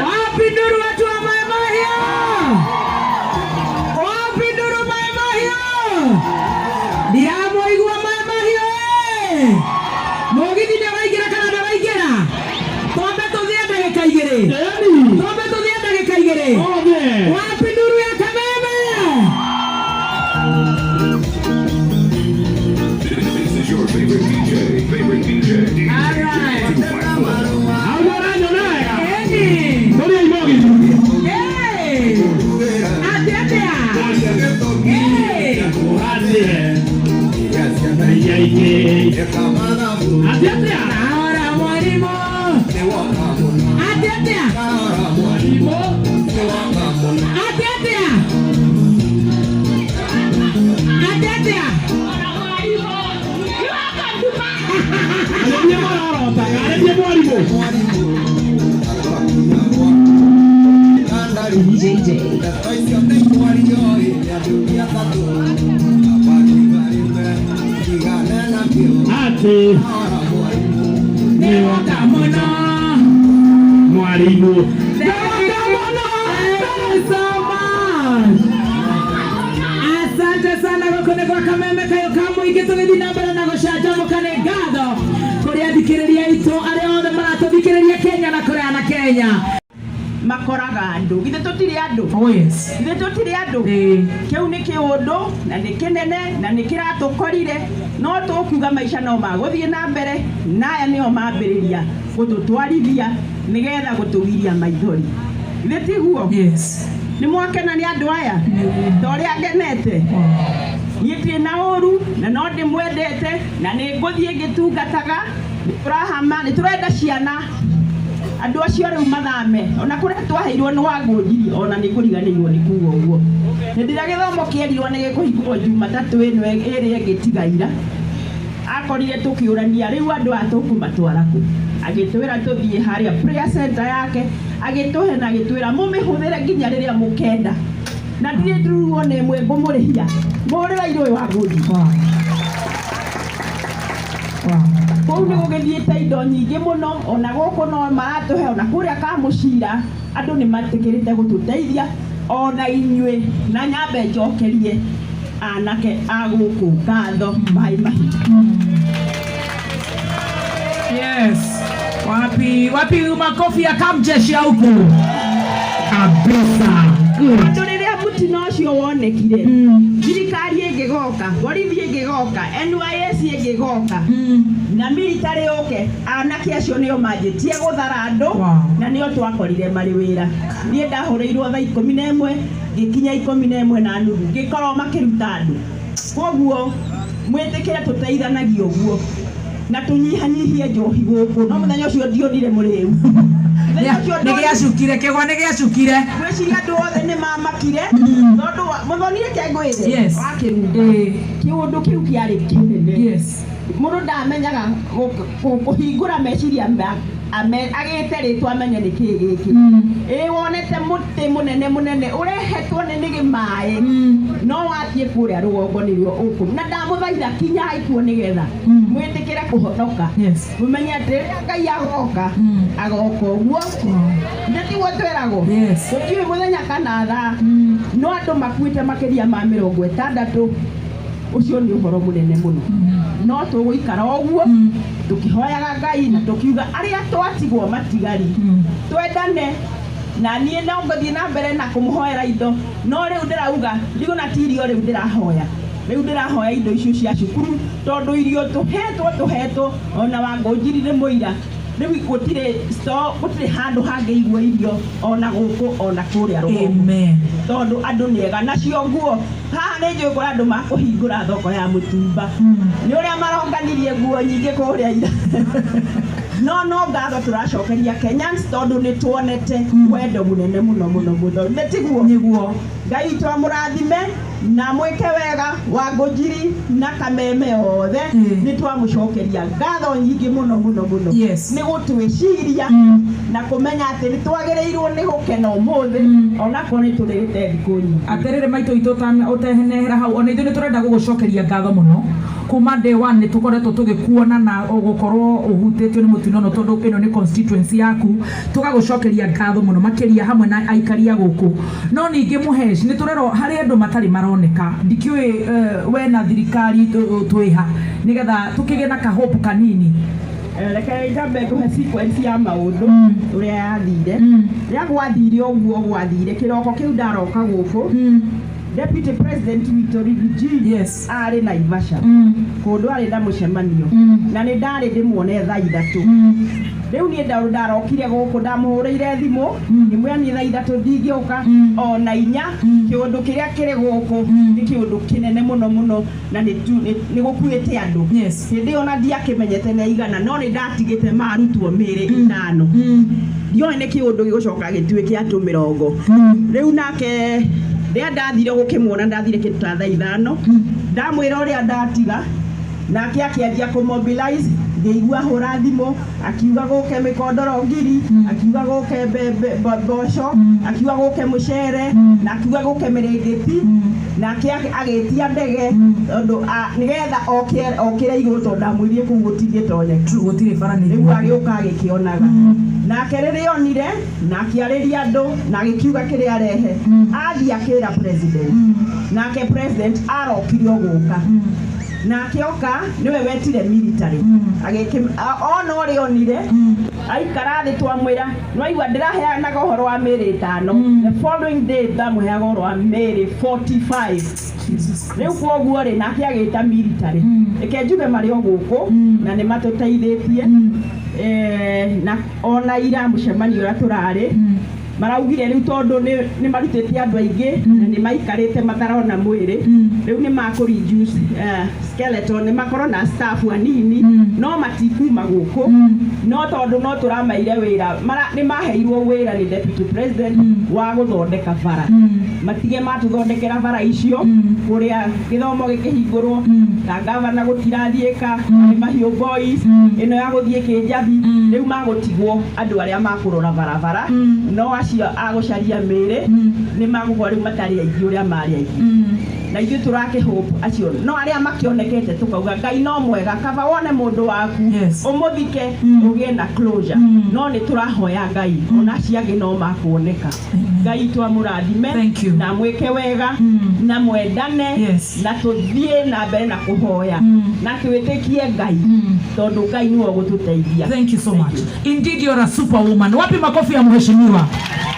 Wapi nduru watu wa Mai Mahiu? Wapi nduru Mai Mahiu? Ndiramũigua Mai Mahiu ĩ. Mũgithi ndĩraingĩra kana ndĩraingĩra? Twambe tũthiĩ ndagĩka igĩrĩ. Twambe tũthiĩ ndagĩka igĩrĩ. Wapi nduru ya Kameme? This is your favorite DJ. Favorite DJ. DJ All right. 254. Hau ũranyona wega. Ĩni. Tũrĩ a Imogithi. Hey. Atĩa atĩa? Hey. Atĩ. Iria ingĩ. Atĩ atĩa? Ahora mwalimu. Atĩa atĩa? Atĩa atĩa? Atĩa atĩa? Arĩrie marorotaga, arĩrie mwarimũ. JJ. Atĩ. Nĩ woka mũno. Mwarimũ. Thank you so much. Asante sana gũkũ nĩ gwa Kameme kayũ ka mũingĩ tũgĩthiĩ na mbere na gũcanjamũka. Nĩ ngatho kũrĩ athikĩrĩria aitũ arĩa othe maratũthikĩrĩria Kenya na kũraya na Kenya. Makoraga andũ, githĩ tũtirĩ andũ? Oh yes. Githĩ tũtirĩ andũ? Ĩĩ. Kĩu nĩ kĩũndũ na nĩ kĩnene na nĩ kĩratũkorire, no tũkuga maica no magũthiĩ na mbere, na aya nĩo mambĩrĩria gũtũtwarithia nĩgetha gũtũgiria maithori, githĩ tiguo? Yes. Nĩ mwakena nĩ andũ aya ta ũrĩa ngenete niĩ? Ndirĩ na ũru na no ndĩmwendete na nĩ ngũthiĩ ngĩtungataga. Nĩ tũrahama, nĩ tũrenda ciana andũ acio rĩu mathame ona kũrĩa twaheirwo nĩ wangũnjiri, ona nĩ ngũriganĩirwo nĩ kuga ũguo. Hĩndĩ ĩrĩa gĩthomo kĩerirwo nĩ gĩkũhingũrwo Jumatatũ ĩno ĩrĩa ĩngĩ tiga ira, akorire tũkĩũrania rĩu andũ aya tũkũmatwara kũ. Agĩtwĩra tũthiĩ harĩa prayer center yake, agĩtũhe na agĩtwĩra mũmĩhũthĩre nginya rĩrĩa mũkenda, na ndirĩ ndururu ona ĩmwe ngũmũrĩhia. Mũrĩra irũĩ wangũnji. Kũu nĩ gũgĩthiĩte indo nyingĩ mũno, ona gũkũ no maratũhe, ona kũrĩa Kamũcira andũ nĩ matĩkĩrĩte gũtũteithia ona inyuĩ. Na nyambe njokerie anake a gũkũ ngatho Mai Mahiũ. Yes. Wapi wapi makofi ya Kamjeshi ya huku? Kabisa. Good. Tondũ rĩrĩa mũtino ũcio wonekire, thirikari ĩngĩgoka, borithi ĩngĩgoka, NYS ĩngĩgoka na military yũke, anake acio nĩo manjĩtie gũthara andũ. Na nĩo twakorire marĩ wĩra. Niĩ ndahũrĩirwo thaa 11, ngĩkinya 11:30, ngĩkorwo makĩruta andũ. Koguo mwĩtĩkĩre tũteithanagie ũguo na tũnyihanyihie njohi gũkũ. No mũthenya ũcio ndionire mũrĩu. Mũthenya ũcio Nĩ gĩacukire kĩgwa, nĩ gĩacukire. Ngwĩciria andũ othe nĩ mamakire tondũ mũthoni, reke ngwĩre, wakĩrunga kĩũndũ kĩu kĩarĩ kĩnene. Mũndũ ndamenyaga kũhingũra meciria agĩte rĩtwa amenye nĩ kĩĩ gĩkĩ. Ĩ wonete mũtĩ mũnene mũnene ũrehetwo nĩ nĩgĩ maĩ, no wathiĩ kũrĩa rũgongo nĩrĩo ũkũ. Na ndamũthaitha kinyai kuo nĩgetha mwĩtĩkĩre kũhonoka. Mũmenye atĩ rĩrĩa Ngai agoka, agoka ũguo nĩ tiguo twĩragwo. Gũtiũĩ mũthenya kana thaa, no andũ makuĩte makĩria ma 60. Ũcio nĩ ũhoro mũnene mũno, no tũgũikara ũguo tũkĩhoyaga Ngai na tũkiuga arĩa twatigwo matigari twendane. Na niĩ no ngũthiĩ na mbere na kũmũhoera indo, no rĩu ndĩrauga ndigona ti irio rĩu ndĩrahoya, rĩu ndĩrahoya indo icio cia cukuru, tondũ irio tũhetwo tũhetwo ona Wangũnjiri nĩ mũira. Rĩu gũtirĩ store, gũtirĩ handũ hangĩigwo irio ona gũkũ ona kũrĩa rũgongo. Amen. Tondũ andũ nĩ ega. Nacio nguo haha nĩ njũĩ kũrĩ andũ makũhingũra thoko ya mũtumba nĩ ũrĩa maronganirie nguo nyingĩ kũrĩa ira. No ngatho tũracokeria Kenyans tondũ nĩ tuonete wendo mũnene mũno mũno mũno, nĩ tiguo? Nĩguo. Ngai witũ amũrathime. Na mwĩke wega wa Ngũnjiri na Kameme othe. Nĩ twamũcokeria ngatho nyingĩ mũno mũno mũno nĩ gũtwĩciria na kũmenya atĩ nĩ twagĩrĩirwo nĩ gũkena ũmũthĩ, onakorwo nĩ tũrĩrĩte thikũ nyingĩ. Atĩrĩrĩ, maitũ itũ, ũtehenehera hau, ona ithuĩ nĩ tũrenda gũgũcokeria ngatho mũno. Kuma day one nĩ tũkoretwo tũgĩkuona na ũgũkorwo ũhutĩtio nĩ mũtino ũyũ, tondũ ĩno nĩ constituency yaku. Tũgagũcokeria ngatho mũno makĩria hamwe na aikari a gũkũ. No ningĩ mũhesh, nĩ tũrerwo harĩ andũ matarĩ maroneka. Ndikĩũĩ we na thirikari twĩha nĩgetha tũkĩgĩe na kahope kanini. Reke njambe ngũhe sequence ya maũndũ ũrĩa yathire. Rĩrĩa gwathire ũguo gwathire, kĩroko kĩu ndaroka gũkũ, Deputy President witũ Riggy G arĩ Naivasha kũndũ arĩ na mũcemanio, na nĩ ndarĩ ndĩmuone thaa 3. Rĩu niĩ ndarokire gũkũ, ndamũhũrĩire thimũ ngĩmwĩra niĩ thaa 3 ndingĩũka, ona 4. Kĩũndũ kĩrĩa kĩrĩ gũkũ nĩ kĩũndũ kĩnene mũno mũno na nĩ gũkuĩte andũ. Hĩndĩ ĩyo na ndiakĩmenyete nĩ aigana, no nĩ ndatigĩte marutwo mĩĩrĩ 5. Ndioĩ nĩ kĩũndũ gĩgũcoka gĩtuĩke andũ 20. Rĩu nake rĩrĩa ndathire gũkĩmuona, ndathire kĩndũ ta thaa 5, ndamwĩra ũrĩa ndatiga, nake akĩanjia kũmobilize. Ngĩigua hũra thimũ akiuga gũke mĩkondoro 1000, akiuga gũke mbembe, mboco, akiuga gũke mũcere, na akiuga gũke mĩrĩngĩti. Nake agĩtia ndege tondũ nĩgetha oke okĩre igũrũ, tondũ ndamwĩrire kũu gũtingĩtonyeka. True, gũtirĩ bara nĩ Rĩu agĩũka agĩkĩonaga nake rĩrĩa onire na akĩarĩria andũ na agĩkiuga kĩrĩa arehe, athiĩ akĩra president. Nake president arokire o gũka, nake oka nĩwe wetire military. Ona ũrĩa onire aikara thĩ, twamwĩra nĩwaigua ndĩraheanaga ũhoro wa mĩĩrĩ 5, the following day ndamũheaga ũhoro wa mĩĩrĩ 45. Jesus. Rĩu koguo rĩ, nake agĩta military. Reke njuge marĩ o gũkũ na nĩ matũteithĩtie. Na ona ira mũcemanio ũrĩa tũrarĩ, maraugire rĩu tondũ nĩ marutĩte andũ aingĩ na nĩ maikarĩte matarona mwĩrĩ, rĩu nĩ makũ reduce skeleton, nĩ makorwo na staff anini, no matikuma gũkũ. No tondũ no tũramaire wĩra, nĩ maheirwo wĩra nĩ Deputy President wa gũthondeka bara, matige matũthondekera bara icio kũrĩa gĩthomo gĩkĩhingũrwo ta gavana gũtirathiĩka, nĩ mahiũ boys ĩno ya gũthiĩ Kĩnjabi. Rĩu magũtigwo andũ arĩa makũrora barabara, no acio a gũcaria mĩĩrĩ nĩ magũkorwo rĩu matarĩ aingĩ ũrĩa marĩ aingĩ. Na ithuĩ tũrakĩhope acio no arĩa makĩonekete, tũkauga Ngai no mwega, kaba wone mũndũ waku ũmũthike, ũgĩe na closure. No nĩ tũrahoya Ngai ona acio angĩ no makuoneka. Ngai twamũrathime Thank you. na mwĩke wega na mwendane na tũthiĩ na mbere na kũhoya na twĩtĩkie Ngai, tondũ Ngai nĩwe ũgũtũteithia. Thank you so much. Indeed, you're a superwoman. Wapi makofi ya mheshimiwa?